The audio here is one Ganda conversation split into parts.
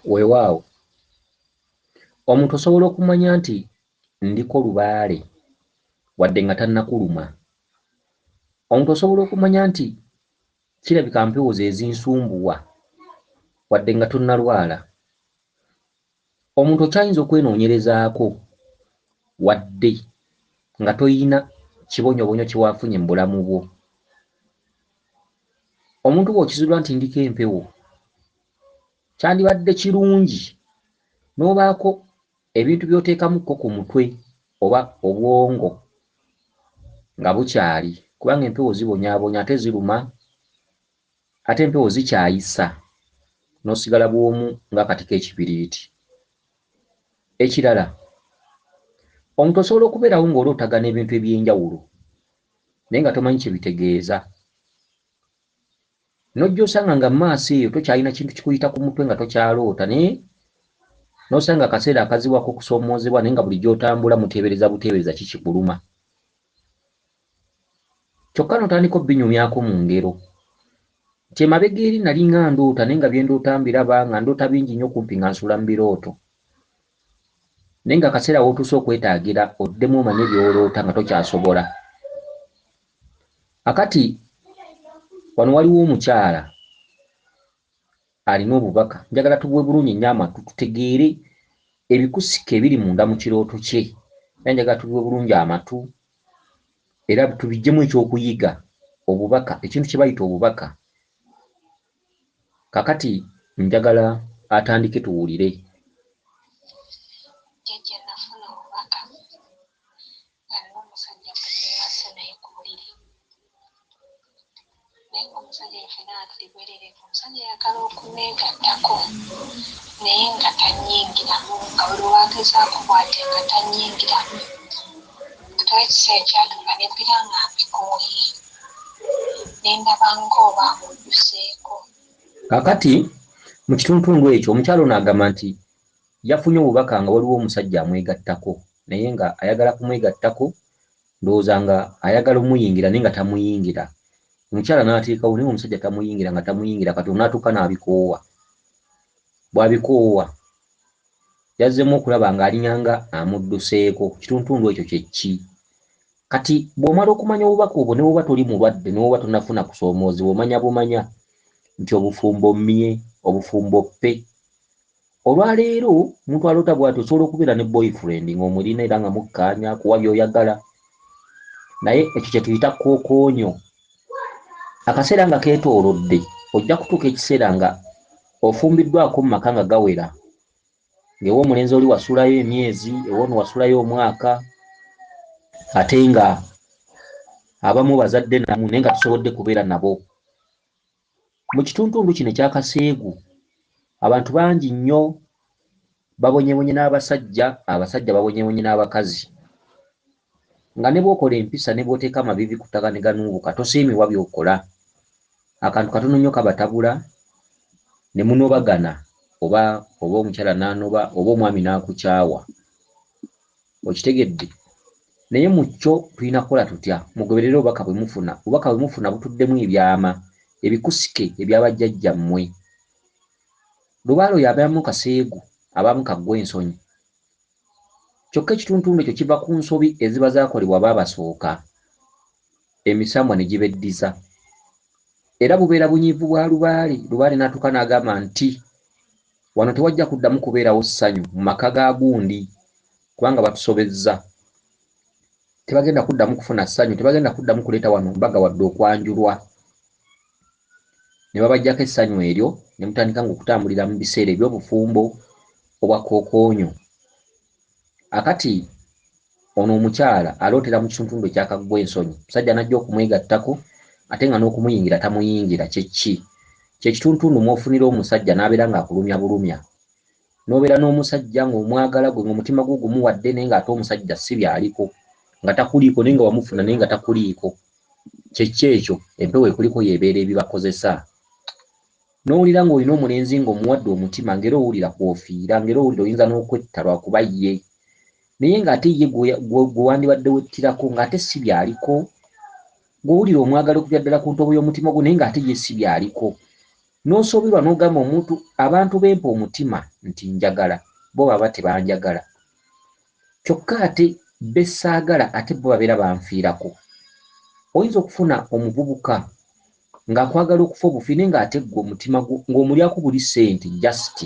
Weewaawo, omuntu osobola okumanya nti ndiko lubaale wadde nga tannakuluma. Omuntu osobola okumanya nti kirabika mpewo ze zinsumbuwa wadde nga tonnalwala. Omuntu okyayinza okwenoonyerezaako wadde nga toyina kibonyoobonyo kye waafunye mu bulamu bwo. Omuntu bw'okizuula nti ndiko empewo, kyandibadde kirungi n'obaako ebintu by'oteekamukko ku mutwe oba obwongo nga bukyali, kubanga empewo zibonyaabonya ate ziruma, ate empewo zikyayisa n'osigala bw'omu ng'akati k'ekibiriiti. Ekirala, omuntu osobola okubeerawo ng'olootagana ebintu eby'enjawulo naye nga tomanyi kye bitegeeza. N'ojja osanga nga mu maaso eyo tokyalina kintu kikuyita ku mutwe nga tokyaloota naye n'osanga akaseera akazibu ak'okusoomoozebwa naye nga buli gy'otambula muteebereza buteebereza ki kikuluma. Kyokka n'otandika obinyumyako mu ngero nti emabega eri nalinga ndoota naye nga bye ndoota mbiraba nga ndoota bingi nnyo kumpi nga nsula mu birooto. Naye nga akaseera w'otuuse okwetaagira oddemu omanye by'oloota nga tokyasobola. Akati wano waliwo omukyala alina obubaka, njagala tubuwe bulungi nnyo amatu tutegeere ebikusike ebiri munda mu kirooto kye, era njagala tubiwe bulungi amatu era tubiggyemu ekyokuyiga, obubaka, ekintu kye bayita obubaka. Kakati njagala atandike tuwulire. Jjajja nafuna obubaka nga nina omusajja gwe neebase naye ku buliri naye ng'omusajja oyo ffenna nga tuli bwereere ng'omusajja ayagala okuneegattako naye nga tannyingiramu nga buli lw'agezaako bw'atyo nga tannyingiramu ate ekiseera kyatuuka ne mpulira nga mbikooye ne ndaba ng'oba amudduseeko. Kaakati mu kitundutundu ekyo omukyala ono agamba nti yafunye obubaka nga waliwo omusajja amwegattako naye nga ayagala kumwegattako, ndowooza nga ayagala omuyingira naye nga tamuyingira. Omukyala n'ateekawo naye omusajja tamuyingira nga tamuyingira kati onaatuuka n'abikoowa. Bw'abikoowa yazzeemu okulaba ng'alinganga amudduseeko. Kitundutundu ekyo kye ki? Kati bw'omala okumanya obubaka obwo ne bw'oba toli mulwadde ne bw'oba tonnafuna kusoomoozebwa omanya bumanya nti obufumbo mmye, obufumbo ppe. Olwaleero omuntu aloota bw'ati osobola okubeera ne boyfriend ng'omulina era nga mukkaanya akuwa by'oyagala naye ekyo kye tuyita kookoonyo. Akaseera nga keetoolodde ojja kutuuka ekiseera nga ofumbiddwako mu maka nga gawera ng'ew'omulenzi oli wasulayo emyezi, ew'ono wasulayo omwaka ate nga abamu bazadde namu naye nga tusobodde kubeera nabo. Mu kituntundu kino ekya Kaseegu abantu bangi nnyo babonyebonye n'abasajja, abasajja babonyebonye n'abakazi nga ne bw'okola empisa ne bw'oteeka amaviivi ku ttaka ne ganuubuka tosiimibwa by'okola. Akantu katono nnyo kabatabula ne munobagana oba oba omukyala n'anoba oba omwami n'akukyawa. Okitegedde? Naye mu kyo tulina kukola tutya? Mugoberere obubaka bwe mufuna. Obubaka bwe mufuna butuddemu ebyama ebikusike ebya bajjajjammwe. Lubaale oyo abeeramu kaseegu, abaamu kaggwensonyi. Kyokka ekituntundu ekyo kiva ku nsobi eziba zaakolebwa abaabasooka, emisambwa ne gibeddiza. Era bubeera bunyiivu bwa lubaale, lubaale n'atuuka n'agamba nti wano tewajja kuddamu kubeerawo ssanyu mu maka ga gundi kubanga batusobezza. Tebagenda kuddamu kufuna ssanyu, tebagenda kuddamu kuleeta wano mbaga wadde okwanjulwa. Ne babaggyako essanyu eryo ne mutandika ng'okutambulira mu biseera eby'obufumbo obwa kookoonyo. Akati ono omukyala alootera mu kituntundu ekya Kaggwensonyi, omusajja n'ajja okumwegattako ate nga n'okumuyingira tamuyingira. Kye ki? Kye kituntundu mw'ofunira omusajja n'abeera ng'akulumya bulumya. N'obeera n'omusajja ng'omwagala gwe ng'omutima gwo gumuwadde naye ng'ate omusajja si by'aliko, nga takuliiko naye nga wamufuna naye nga takuliiko. Kye ki ekyo? Empewo ekuliko y'ebeera ebibakozesa. N'owulira ng'olina omulenzi ng'omuwadde omutima ng'era owulira kw'ofiira, ng'era owulira oyinza n'okwetta lwakuba ye. Naye ng'ate ye gwe wandibadde wettirako ng'ate si by'aliko. Gw'owulira omwagala okuvira ddala ku ntobo y'omutima gwo naye ng'ate ye si by'aliko. N'osoberwa n'ogamba omuntu, abantu bempa omutima nti njagala, bo baba tebanjagala. Kyokka ate be ssaagala ate bo babeera banfiirako. Oyinza okufuna omuvubuka ng'akwagala okufa obufi naye ng'ate ggwe omutima gwo ng'omulyako buli ssente just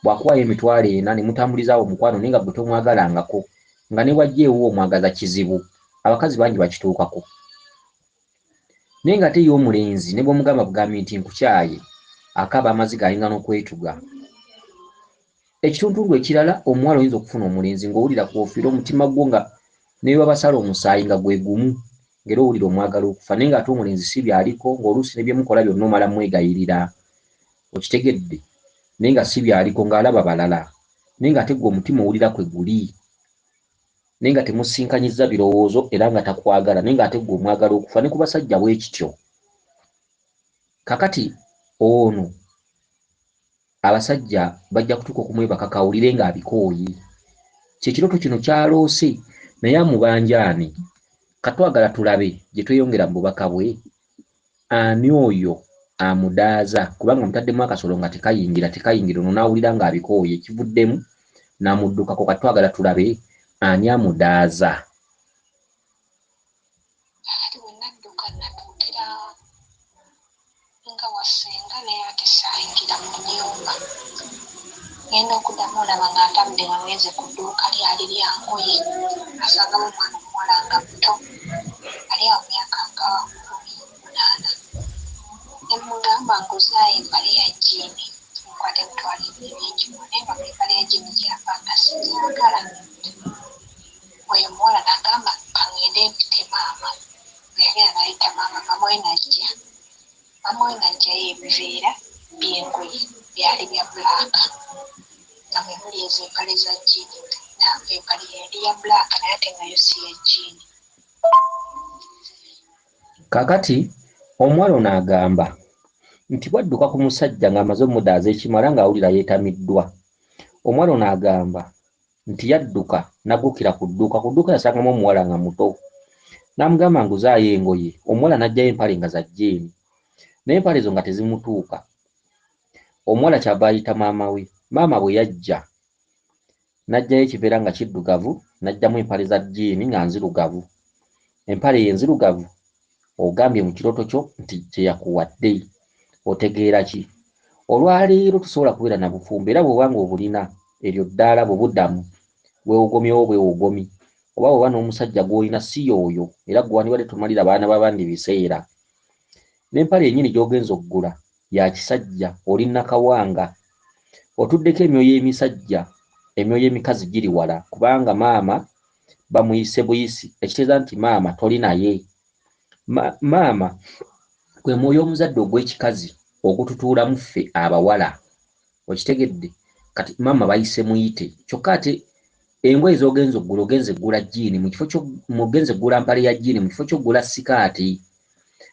bw'akuwaayo 40,000 ne mutambulizaawo omukwano naye nga ggwe tomwagalangako nga ne bw'ajja ewuwo omwagaza kizibu. Abakazi bangi bakituukako. Naye ng'ate ye omulenzi ne bw'omugamba bugambi nti nkukyaye akaaba amaziga ayinza n'okwetuga. Ekituntundu ekirala omuwala oyinza okufuna omulenzi ng'owulira kw'ofiira omutima gwo nga ne bwe babasala omusaayi nga gwe gumu ng'era owulira omwagala okufa naye ng'ate omulenzi si by'aliko ng'oluusi ne bye mukola byonna omala mwegayirira okitegedde naye nga si by'aliko ng'alaba balala naye ng'ate ggwe omutima owulira kwe guli naye nga temusinkanyizza birowoozo era nga takwagala naye ng'ate ggwe omwagala okufa ne ku basajja bwe kityo. Kakati ono abasajja bajja kutuuka okumwebakako awulire ng'abikooye. Kye kirooto kino ky'aloose naye amubanja ani? Ka twagala tulabe gye tweyongera mu bubaka bwe. Ani oyo amudaaza kubanga mutaddemu akasolo nga tekayingira tekayingira ono n'awulira ng'abikooye kivuddemu n'amuddukako. Kati twagala tulabe ani amudaaza. Kaakati bwe nadduka natuukira nga wa ssenga naye ate saayingira mu nnyumba. Ngenda okuddamu olaba nga ntambudde nga ngenze ku dduuka lyali lya ngoye asangamu omwana omuwala nga muto ali awo myaka nga 18 ne mmugamba nguzaayo empale ya jjiini nkwata 200 n'enjimuwa naye nga empale ya jjiini gy'ampa nga sigyagala. Oyo omuwala n'agamba ka ŋŋende mpite maama. Bwe yagenda n'ayita maama, maama we n'ajja. Maama we n'aggyayo ebiveera by'engoye byali bya bbulaaka nga mwe muli ezo empale za jjiini. N'ampa empale yali ya bbulaaka naye ate nga yo si ya jjiini. Kaakati omuwala ono agamba nti bw'adduka ku musajja ng'amaze ommudaaza ekimala ng'awulira yeetamiddwa. Omuwala ono agamba nti yadduka n'aggukira ku dduuka. Ku dduuka yasangamu omuwala nga muto n'amugamba nguzaayo engoye. Omuwala n'aggyayo empale nga za jjiini naye empale ezo nga tezimutuuka. Omuwala ky'ava ayita maama we. Maama bwe yajja n'aggyayo ekiveera nga kiddugavu n'aggyamu empale za jjiini nga nzirugavu. Empale eyo enzirugavu ogambye mu kirooto kyo nti kye yakuwadde. Otegeera ki? Olwaleero tosobola kubeera na bufumbo era bw'oba ng'obulina eryo ddaala bubudamu weewogomyewo bwewogomi oba bw'oba n'omusajja gw'olina si y'oyo era ggwe wandibadde tomalira baana b'abandi biseera. N'empale yennyini gy'ogenze okugula ya kisajja oli nnakawanga. Otuddeko emyoyo emisajja, emyoyo emikazi giri wala kubanga maama bamuyise buyisi ekitegeeza nti maama toli naye. Maama gwe mwoyo omuzadde ogw'ekikazi ogututuulamu ffe abawala. Okitegedde? Kati maama bayise muyite kyokka ate engoye z'ogenze okugula ogenze ggula jjiini mu kifo ogenze ggula mpale ya jjiini mu kifo ky'oggula sikaati.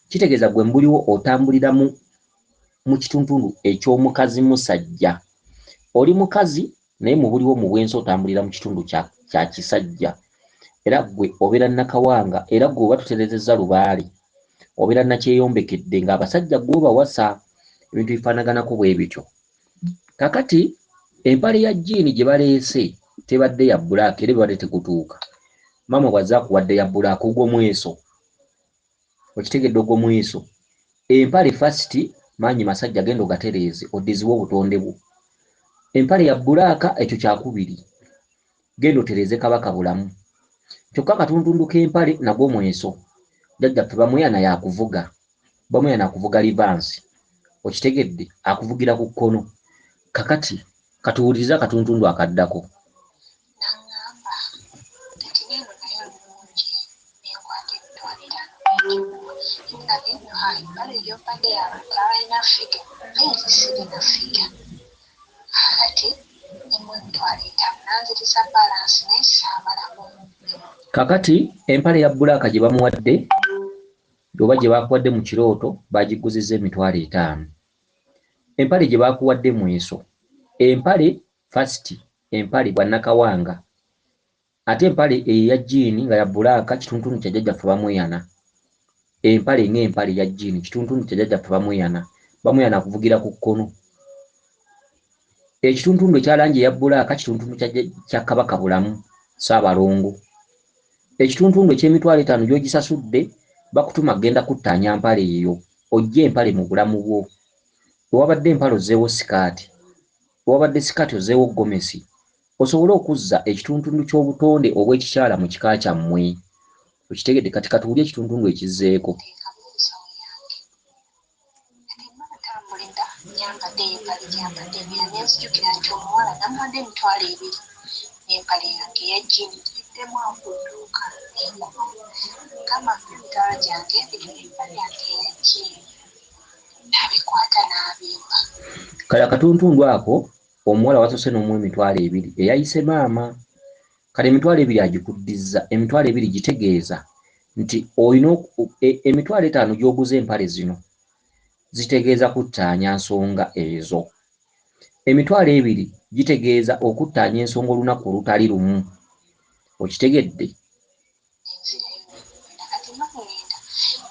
Kitegeeza gwe mbuliwo otambulira mu kituntundu eky'omukazi musajja. Oli mukazi naye mu buliwo mu bwensi otambulira mu kitundu kya kisajja. Era ggwe obeera nnakawanga era ggwe oba tutereezezza lubaale obeera nnakyeyombekedde ng'abasajja ggwe obawasa ebintu bifaanaganako bwe bityo. Kaakati empale ya jjiini gye baleese tebadde ya bbulaaka era ebadde tekutuuka. Maama bw'azze akuwadde ya bbulaaka ogwo mweso. Okitegedde ogwo mweso. Empale first maanyi masajja genda ogatereeze oddizibwe obutonde bwo. Empale ya bbulaaka ekyo kyakubiri. Genda otereeze Kabaka Bulamu. Kyokka akatuntundu k'empale nagwo mweso. Jjajjaffe Bamweyana y'akuvuga. Bamweyana akuvuga livansi. Okitegedde akuvugira ku kkono. Kakati katuwulirize akatuntundu akaddako. N'aŋŋamba nti n'eno nayo nnungi ne nkwata 50,000 ne ngimuwa. Ne mmugamba nno ha empale gy'ompadde y'abantu abalina ffiga naye nze sirina ffiga. Kaakati ne mmuwa 50,000 n'anziriza bbalansi naye saamalamu. Kaakati empale ya bbulaaka gye bamuwadde oba gye baakuwadde mu kirooto baagiguzizza 50,000. Empale gye baakuwadde mweso. Empale first empale bwa nnakawanga ate empale eyo eya jjiini nga ya bbulaaka kituntundu kya jjajjaffe Bamweyana. Empale ng'empale ya jjiini kituntundu kya jjajjaffe Bamweyana. Bamuyana akuvugira ku kkono. Ekituntundu ekya langi eya bbulaaka kituntundu kya Kabaka Bulamu Ssaabalongo. Ekituntundu eky'emitwalo 5 gy'ogisasudde bakutuma kugenda kuttaanya mpale eyo, oggye empale mu bulamu bwo. Ewabadde empale ozzeewo sikaati, ewabadde sikaati ozzeewo gomesi, osobole okuzza ekituntundu ky'obutonde obw'ekikyala mu kika kyammwe. Okitegedde? Kati katuwulire ekituntundu ekizzeeko. Nteeka mu nsawo yange. Kati mba ntambulira nyambadde eyo empale gyambadde, ngenda ne nzijukira nti omuwala namuwadde 20,000 n'empale yange eya jjiini ngiddemu awo ku dduuka, nenkomawo gamba mpa 20,000 n'empale yange eya jjiini, n'abikwata n'abimpa. Kale akatuntundu ako omuwala wasoose n'omuwa 20,000 eyayise maama. Kale 20,000 agikuddizza. 20,000 gitegeeza nti olina 500,000 gy'oguza empale zino zitegeeza kuttaanya nsonga ezo. 20,000 gitegeeza okuttaanya ensonga olunaku olutali lumu. Okitegedde? Nenzirayo nengenda. Kati mba ngenda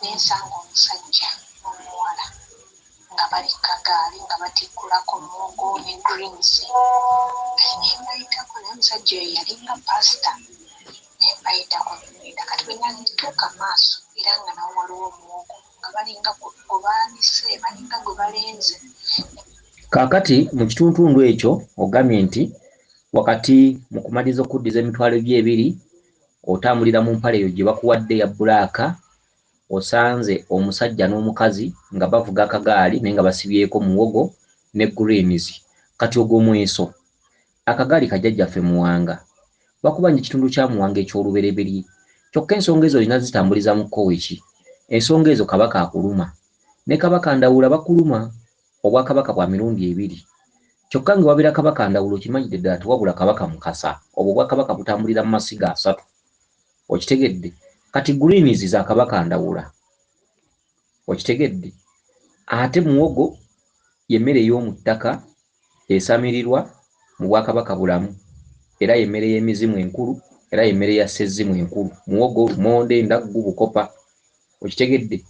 nensanga omusajja n'omuwala nga bali kagaali nga batikkulako muwogo ne greens. Kati nembayitako, naye omusajja oyo yalinga pasita, nembayitako nengenda. Kati bwe natuuka maaso era nga nawo waliwo omuwogo nga balinga gwe baanise, balinga gwe balenze. Kaakati mu kituntundu ekyo ogambye nti wakati mu kumaliriza okuddiza 20,000 otambulira mu mpale eyo gye bakuwadde eya bbulaaka, osanze omusajja n'omukazi nga bavuga akagaali naye nga basibyeko muwogo ne greens. Kati ogwo mweso. Akagaali ka jjajjaffe Muwanga. Bakubanja ekitundu kya Muwanga eky'olubereberye. Kyokka ensonga ezo olina zitambuliza mu kkowe ki? Ensonga ezo Kabaka akuluma. Ne Kabaka Ndawula bakuluma. Obwakabaka bwa mirundi ebiri. Kyokka nga wabeera Kabaka Ndawula okimanyidde ddala tewabula Kabaka Mukasa. Obwo obwakabaka butambulira mu masiga asatu. Okitegedde? Kati greens za Kabaka Ndawula. Okitegedde? Ate muwogo y'emmere ey'omu ttaka esamirirwa mu bwakabaka Bulamu. Era y'emmere y'emizimu enkulu, era y'emmere ya ssezimu enkulu. Muwogo, lumonde, ndaggu, bukopa. Okitegedde?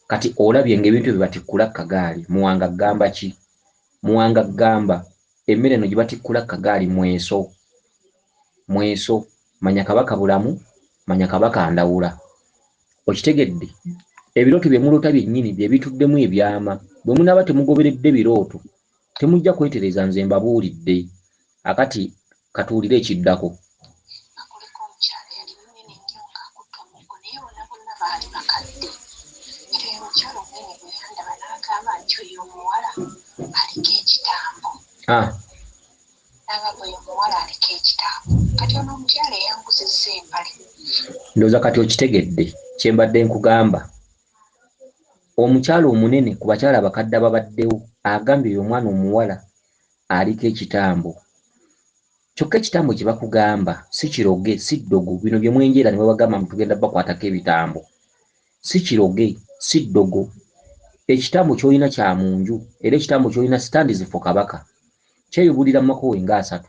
Kati olabye ng'ebintu ebyo batikkula kagaali. Muwanga gamba ki? Muwanga gamba emmere eno gye batikkula kagaali mweso. Mweso. Manya Kabaka Bulamu, manya Kabaka Ndawula. Okitegedde? Ebirooto bye muloota byennyini bye bituddemu ebyama. Bwe munaaba temugoberedde birooto, temujja kwetereza, nze mbabuulidde. Akati katuwulire ekiddako. Nga kuliko omukyala eyali munene nnyo ng'akutte omuggo, naye bonna bonna baali bakadde. Era oyo omukyala omunene bwe yandaba n'agamba nti oyo omuwala aliko ekitambo. N'agamba oyo omuwala aliko ekitambo. Kati ono omukyala eyanguzizza empale. Ndowooza kati okitegedde kye mbadde nkugamba. Omukyala omunene ku bakyala abakadde ababaddewo agambye oyo omwana omuwala aliko ekitambo. Kyokka ekitambo kye bakugamba si kiroge, si ddogo. Bino bye mwenjeera ne babagamba mbu tugenda bakwatako ebitambo. Si kiroge, si ddogo. Ekitambo ky'olina kya mu nju, era ekitambo ky'olina stands for Kabaka. Kyeyubulira mu makowe nga asatu.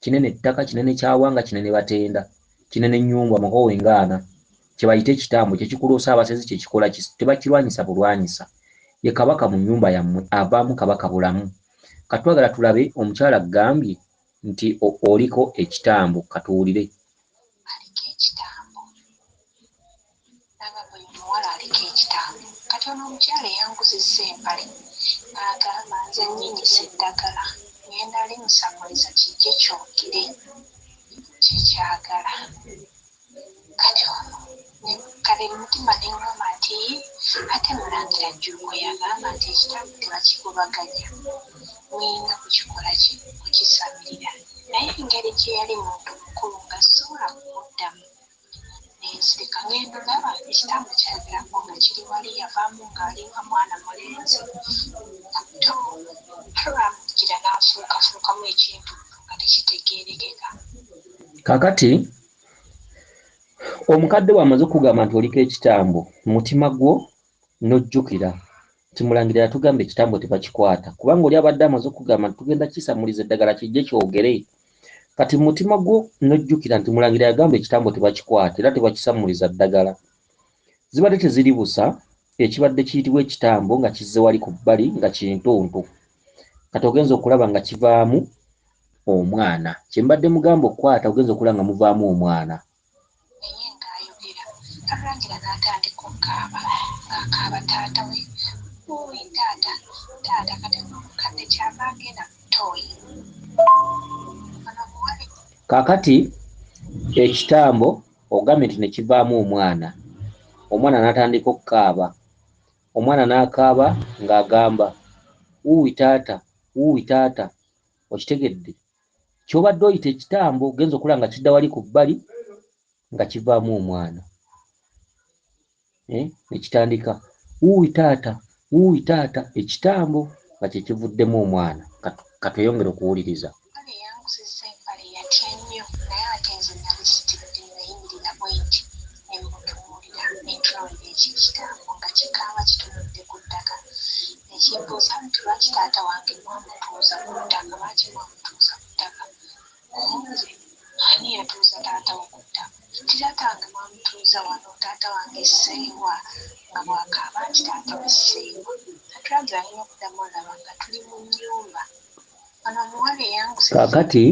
Kinene ttaka, kinene kyawanga, kinene batenda, kinene nnyumba, makowe nga ana. Kye bayita ekitambo kye kikuloosa abasezi, kye kikola tebakirwanyisa bulwanyisa. Ye Kabaka mu nnyumba yammwe avaamu Kabaka Bulamu. Kati twagala tulabe omukyala agambye nti oliko ekitambo, katuwulire. Aliko ekitambo. N'agamba oyo omuwala aliko ekitambo. Kati ono omukyala eyanguzizza empale n'agamba nze nnyinyisa eddagala ngenda limusamuliza kijje kyogere kye kyagala. Kati ono kale mutima ne ŋŋamba nti ate Mulangira Jjuuko yagamba nti ekitambo tebakigobaganya, mulina kukikola ki? Kukisamirira. Naye engeri gye yali muntu mukulu nga sisobola kumuddamu. Nensirika ngenda olaba ekitambo kyayogerako nga kiri wali, yavaamu ng'alinga mwana mulenzi nga muto, ate lwamugira n'afuukafuukamu ekintu nga tekitegeerekeka. Kaakati omukadde bw'amaze okugamba nti oliko ekitambo, mu mutima gwo n'ojjukira nti Mulangira yatugamba ekitambo tebakikwata, kubanga oli abadde amaze okugamba nti tugenda kisamuliza eddagala kijje kyogere. Kati mu mutima gwo n'ojjukira nti Mulangira yagamba ekitambo tebakikwata era tebakisamuliza ddagala. Zibadde teziri busa. Ekibadde kiyitibwa ekitambo nga kizze wali ku bbali nga kintuntu, kati ogenza okulaba nga kivaamu omwana. Kye mbadde mugamba okukwata, ogenza okulaba nga muvaamu omwana. Naye ng'ayogera, Alulangira n'atandika okukaaba, ng'akaaba taata we, "Wuuyi taata, taata!" Kati omukadde kyava agenda mu ttooyi. Ono omuwala Kaakati ekitambo ogambye nti ne kivaamu omwana, omwana n'atandika okukaaba, omwana n'akaaba ng'agamba, "Wuuwi taata, wuuwi taata." Okitegedde? Ky'obadde oyita ekitambo ogenza okulaba nga kidda wali ku bbali nga kivaamu omwana, eh? Ne kitandika, "Wuuwi taata, wuuwi taata," ekitambo nga kye kivuddemu omwana. Katweyongere okuwuliriza. Eyanguzizza empale yatya nnyo, naye ate nze nali sitidde. Nayimirira bwe nti ne mmutunuulira, ne ntunuulira ekyo ekitambo nga kikaaba kitunudde ku ttaka, ne kimbuuza nti, "Lwaki taata wange mwamutuuza ku ttaka? Lwaki mwamutuuza ku ttaka?" Nze, "Ani yatuuza taata wo ku ttaka?" Ti, "Taata wange mwamutuuza wano, taata wange Sseewa," nga bw'akaaba nti taata we Sseewa. Atulagira alina okuddamu olaba nga tuli mu nnyumba. Ono omuwala eyangusizza Kaakati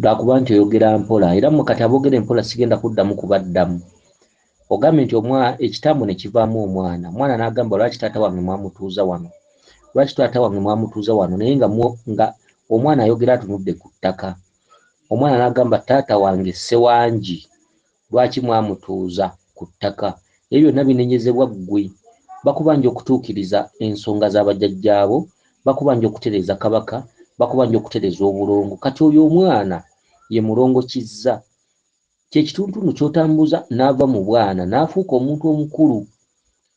lwakuba nti oyogera mpola, era mmwe kati aboogera empola sigenda kuddamu kubaddamu. Ogambye nti ekitambo ne kivaamu omwana, omwana n'agamba, "Lwaki taata wange mwamutuuza wano? Lwaki taata wange mwamutuuza wano?" Naye nga omwana ayogera atunudde ku ttaka. Omwana n'agamba, "Taata wange Ssewangi, lwaki mwamutuuza ku ttaka?" Ebyo byonna binenyezebwa ggwe. Bakubanja okutuukiriza ensonga z'abajjajjaabo, bakubanja okutereeza Kabaka, bakubanja okutereeza obulongo. Kati oyo omwana ye Mulongo Kizza, kyekituntundu ky'otambuza n'ava mu bwana n'afuuka omuntu omukulu,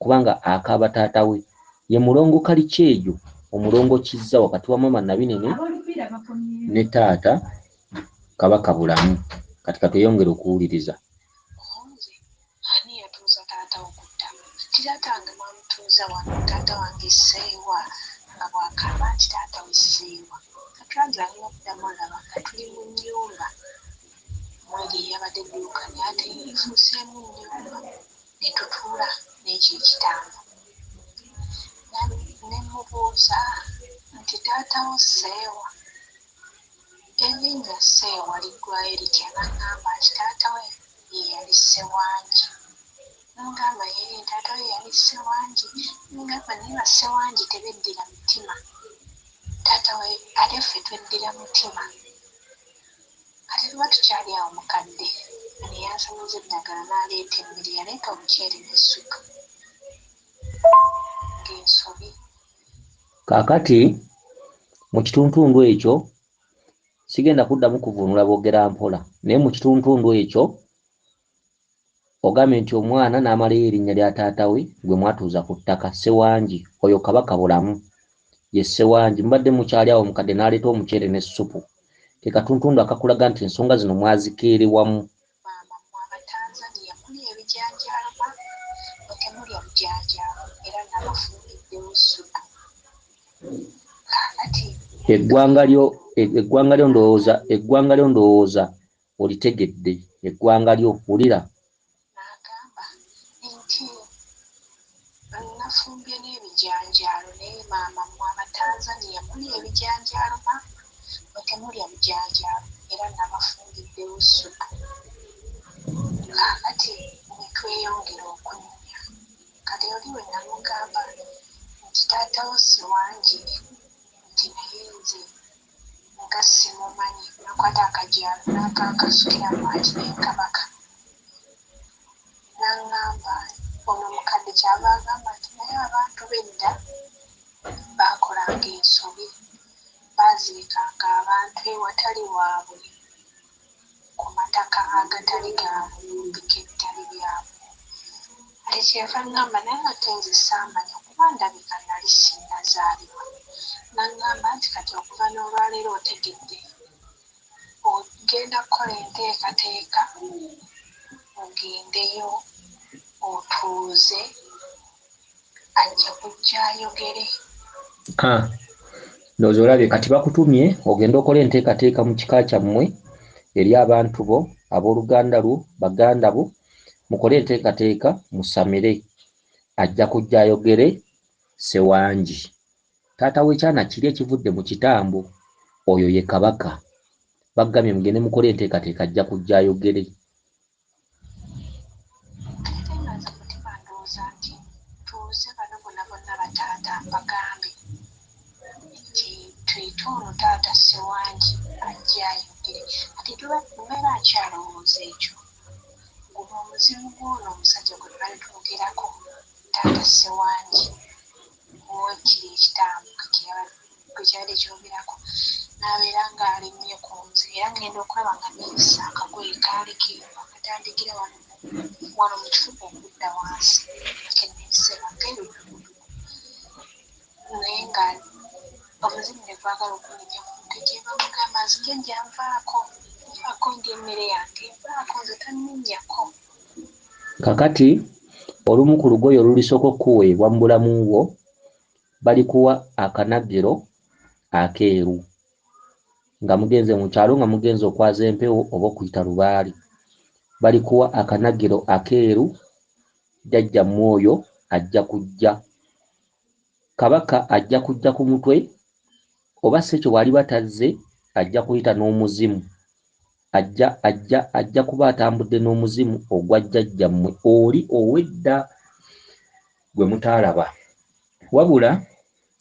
kubanga akaaba taata we. Ye Mulongo Kalikyejo, omulongo Kizza, wakati wa Maama Nabinene ne taata Kabaka Bulamu. Kati katweyongere okuwuliriza. Nze, "Ani yatuuza taata wo ku ttaka?" Ti, "Taata wange mwamutuuza wano, taata wange Sseewa," nga bw'akaaba nti taata we Sseewa. Atulagira alina okuddamu olaba nga tuli mu nnyumba mweri eyabadde edduuka, naye ate efuuseemu nnyumba, ne tutuula n'ekyo ekitambo. Ne mmubuuza nti, "Taata wo Sseewa, erinnya Sseewa liggwaayo litya?" N'aŋŋamba nti taata we ye yali Ssewangi. N'angamba, "Yee, taata we yali Ssewangi." Ngamba, "Naye Bassewangi tebeddira mutima, taata we, ate ffe tweddira mutima." Kati tuba tukyali awo, mukadde neyansamiza eddagala n'aleeta emmere, yaleeta omuceere n'essupu ng'ensobi. Kaakati mu kituntundu ekyo sigenda kuddamu kuvuunula, boogera mpola, naye mu kituntundu ekyo ogambye nti omwana n'amalayo erinnya lya taata we gwe mwatuuza ku ttaka, Ssewangi. Oyo Kabaka Bulamu ye Ssewangi. Mubadde mukyali awo, omukadde n'aleeta omuceere n'essupu. Ke katuntundu akakulaga nti ensonga zino mwazikeerewamu. "Maama, mmwe Abatanzaniya mulya ebijanjaalo, maama, mwe temulya bijanjaalo, era nabafumbiddewo ssupu." Kaakati Eggwanga lyo, eggwanga lyo, ndowooza eggwanga lyo, ndowooza olitegedde eggwanga lyo. Wulira. N'agamba nti, "Nafumbye n'ebijanjaalo, naye maama, mmwe Abatanzaniya mulya ebijanjaalo, maama, mwe temulya bijanjaalo, era nabafumbiddewo ssupu." Kaakati ne tweyongera okunyumya. Kati oli we namugamba nti, "Taata wo Ssewangi," nti, "naye nze nga simumanyi." Nakwata akajaalo n'akakasukiramu ati nenkabaka. N'aŋŋamba, ono omukadde kyava agamba nti, "Naye abantu b'edda baakolanga ensobi, baaziikanga abantu ewatali waabwe, ku mataka agatali gaabwe, mu bika ebitali byabwe." Ate kyeyava ŋŋamba, "Naye ate nze saamanya kuba ndabika nali sinnazaalibwa." N'aŋŋamba nti, "Kati okuva n'olwaleero otegedde, ogenda kukola enteekateeka ogendeyo otuuze, ajja kujja ayogere." Ndowooza olabye. Kati bakutumye ogende okole enteekateeka mu kika kyammwe, eri abantu bo, abooluganda lwo, baganda bo, mukole enteekateeka musamire. Ajja kujja ayogere Ssewangi. Taata w'ekyana kiri ekivudde mu kitambo, oyo ye Kabaka. Bagambye mugende mukole enteekateeka ajja kujja ayogere. Ate nga nze mu mutima ndowooza nti ntuuze bano bonna bonna bataata mbagambe nti tuyite ono taata Ssewangi ajje ayogere. Kati mbeera nkyalowooza ekyo, guno omuzimu gw'ono omusajja gwe tubadde twogerako, taata Ssewangi, ow'ekiri ekitambo gwe kyabadde kyogerako, n'abeera ng'alinnye ku nze era ngenda okulaba nga neeyisa akagoye kaali keeru akatandikira wano wano mu kifuba okudda wansi ke neeyise nga keeru ddugudugu naye nga omuzimu ne gwagala okunyinya ku mutwe gye bamugamba nze jjajja nvaako nvaako ndya emmere yange nvaako nze tanninnyako. Kakati olumu ku lugoye olulisooka okukuweebwa mu bulamu bwo balikuwa akanagiro akeeru nga mugenze mu kyalo nga mugenze okwaza empewo oba okuyita lubaale. Balikuwa akanagiro akeeru jjajjammwe oyo ajja kujja. Kabaka ajja kujja ku mutwe oba si ekyo bw'aliba tazze ajja kuyita n'omuzimu. Ajja ajja ajja kuba atambudde n'omuzimu ogwa jjajjammwe oli ow'edda gwe mutaalaba. Wabula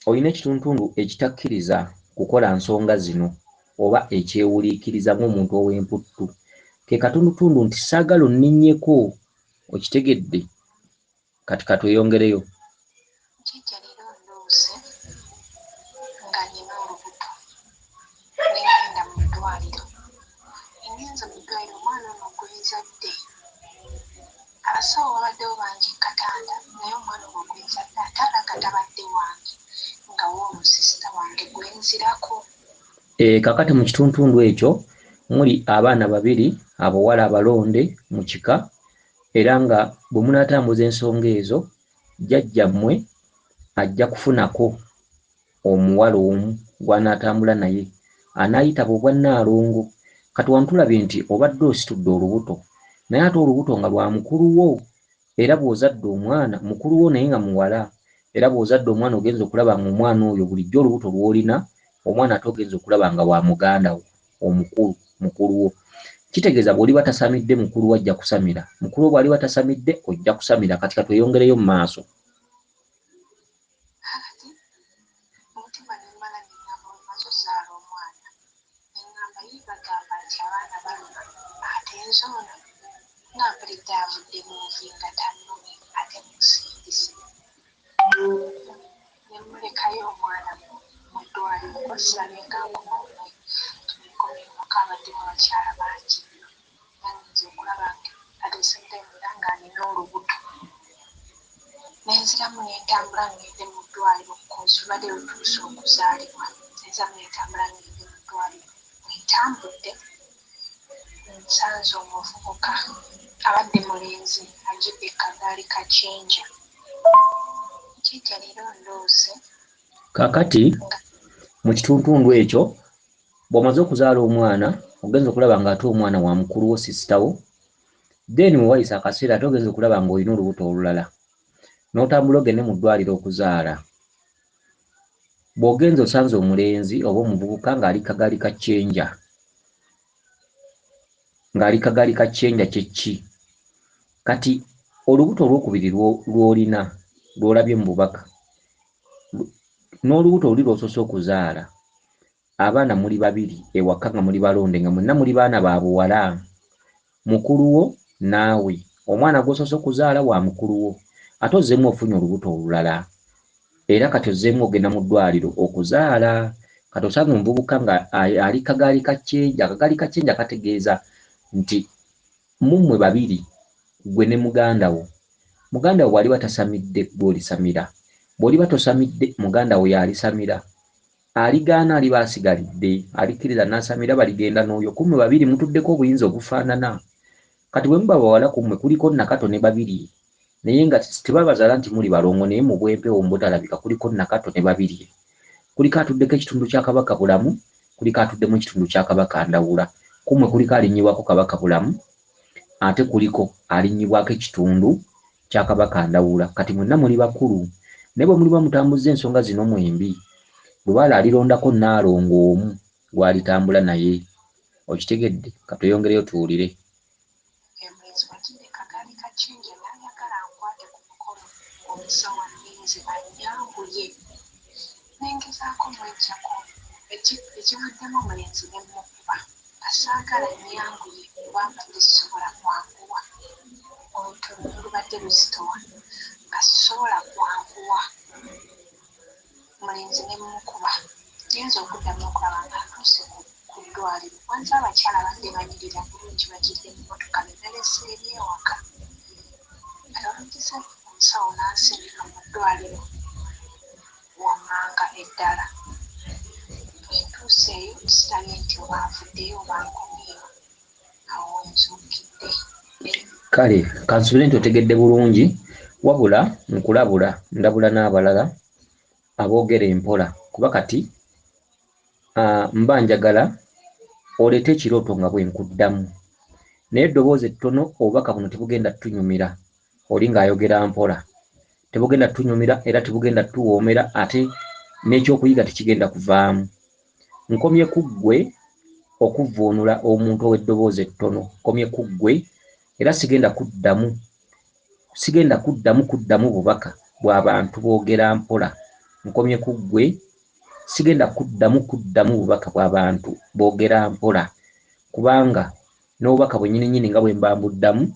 olina ekitundutundu ekitakkiriza kukola nsonga zino oba ekyewuliikiriza ng'omuntu ow'emputtu. Ke katundutundu nti saagala onninnyeko, okitegedde? Kati ka tweyongereyo. Jjajja leero ndoose nga nina olubuto ne ngenda mu ddwaliro. Ngenze mu ddwaliro omwana ono gwe nzadde abasawo babaddewo bangi ku katanda naye omwana ono gwe nzadde ate alaga tabadde wange nga w'ono sisita wange gwe nzirako. E, kakati mu kituntundu ekyo muli abaana babiri abawala abalonde mu kika era nga bwe munaatambuza ensonga ezo jjajjammwe ajja kufunako omuwala omu gw'anaatambula naye anaayitaba obwa Nnaalongo. Kati wano tulabye nti obadde ositudde olubuto naye ate olubuto nga lwa mukulu wo era bw'ozadde omwana mukulu wo naye nga muwala era bw'ozadde omwana ogenze okulaba ng'omwana oyo bulijjo olubuto lw'olina omwana ate ogenze okulaba nga wa muganda wo omukulu mukulu wo. Kitegeeza bw'oliba tasamidde mukulu wo ajja kusamira, mukulu wo bw'aliba tasamidde ojja kusamira. Kati ka tweyongereyo mu maaso. Kakati omutima ne mmala ne ŋŋamba bwe mmaze ozzaala omwana ne ŋŋamba yii bagamba nti abaana baluma ate nze ono nga mpulidde avudde mu nvi nga tannumye ate mmusindise ne mmulekayo omwana mu ddwaliro kuba sirabye nga nkomawo naye ne nkomye ewaka abaddemu abakyala bangi nnyo era ngenze okulaba nga at the same time era nga nina olubuto. Ne nziramu ne ntambula ŋŋende mu ddwaliro coz lubadde lutuuse okuzaalibwa. Ne nziramu ne ntambula ŋŋende mu ddwaliro. Bwe ntambudde nsanze omuvubuka abadde mulenzi ajjudde ku kagaali ka kyenja. Jjajja leero ndoose. Kaakati mu kituntundu ekyo bw'omaze okuzaala omwana ogenze okulaba ng'ate omwana wa mukulu wo sisita wo then we wayise akaseera ate ogenze okulaba ng'olina olubuto olulala n'otambula ogende mu ddwaliro okuzaala. Bw'ogenze osanze omulenzi oba omuvubuka ng'ali kagaali ka ccenja ng'ali kagaali ka ccenja kye ki? Kati olubuto olwokubiri lw'olina lw'olabye mu bubaka n'olubuto luli lw'osoose okuzaala abaana muli babiri ewaka nga muli balonde nga mwenna muli baana ba buwala mukulu wo naawe omwana gw'osoose okuzaala wa mukulu wo ate ozzeemu ofunye olubuto olulala era kati ozzeemu ogenda mu ddwaliro okuzaala kati osanga omuvubuka nga ali kagaali ka kyenja akagaali ka kyenja kategeeza nti mummwe babiri ggwe ne muganda wo muganda wo bw'aliba tasamidde ggwe olisamira bw'oliba tosamidde muganda wo y'alisamira Aligaana aliba asigalidde, alikkiriza n'asamira baligenda n'oyo. Ku mmwe babiri mutuddeko obuyinza obufaanana. Kati bwe muba bawala ku mmwe kuliko Nakato ne Babirye naye nga tebabazaala nti muli balongo naye mu bw'empewo mu butalabika kuliko Nakato ne Babirye. Kuliko atuddeko ekitundu kya Kabaka Bulamu, kuliko atuddemu ekitundu kya Kabaka Ndawula. Ku mmwe kuliko alinnyibwako Kabaka Bulamu ate kuliko alinnyibwako ekitundu kya Kabaka Ndawula. Kati mwenna muli bakulu, naye bwe muliba mutambuzza ensonga zino mwembi, Lubaale alirondako Nnaalongo omu gw'alitambula naye. Okitegedde? Ka tweyongereyo tuwulire. Omulenzi bw'ajjidde kagaali ka Chinja n'ayagala ankwate ku mukono ng'omusawo anninze annyanguye. Ne ngezaako omweggyako ekivuddemu omulenzi ne mmukuba nga saagala annyanguye kuba mbadde sisobola kwanguwa. Olutono lubadde luzitowa nga sisobola kwanguwa. Omulenzi ne mmukuba. Ngenze okuddamu okulaba nga ntuuse ku ddwaliro wanze abakyala abadde banyirira bulungi bajjidde mu mmotoka be nalese eri ewaka. Kati olugize omusawo n'ansindika mu ddwaliro wammanga eddala. Bwe ntuuse eyo sirabye nti oba nvuddeyo oba nkomyewo. Awo we nzuukidde. Kale kansuubire nti otegedde bulungi, wabula nkulabula ndabula n'abalala aboogera empola kuba kati mba njagala oleete ekirooto nga bwe nkuddamu. Naye eddoboozi ettono obubaka buno tebugenda tunyumira oli ng'ayogera mpola. Tebugenda tunyumira era tebugenda tuwoomera ate n'ekyokuyiga tekigenda kuvaamu. Nkomye ku ggwe okuvvuunula omuntu ow'eddoboozi ettono. Nkomye ku ggwe era sigenda kuddamu sigenda kuddamu kuddamu bubaka bwa bantu boogera mpola. Nkomye ku ggwe sigenda kuddamu kuddamu bubaka bwa bantu boogera mpola kubanga n'obubaka bwennyini nnyini nga bwe mba mbuddamu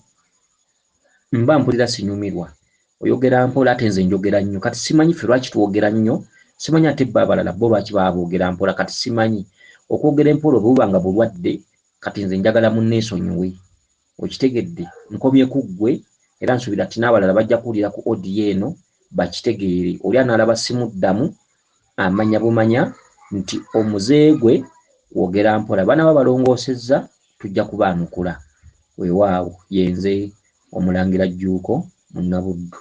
mba mpulira sinyumirwa. Oyogera mpola ate nze njogera nnyo. Kati simanyi ffe lwaki twogera nnyo, simanyi ate bo abalala bo lwaki baba boogera mpola. Kati simanyi okwogera empola bwe buba nga bulwadde, kati nze njagala munneesonyiwe. Okitegedde? Nkomye ku ggwe era nsuubira nti n'abalala bajja kuwulira ku audio eno bakitegeere. Oli anaalaba simuddamu amanya bumanya nti omuze gwe kwogera mpola. Banaaba balongoosezza tujja kubaanukula. Weewaawo ye nze Omulangira Jjuuko Munnabuddu.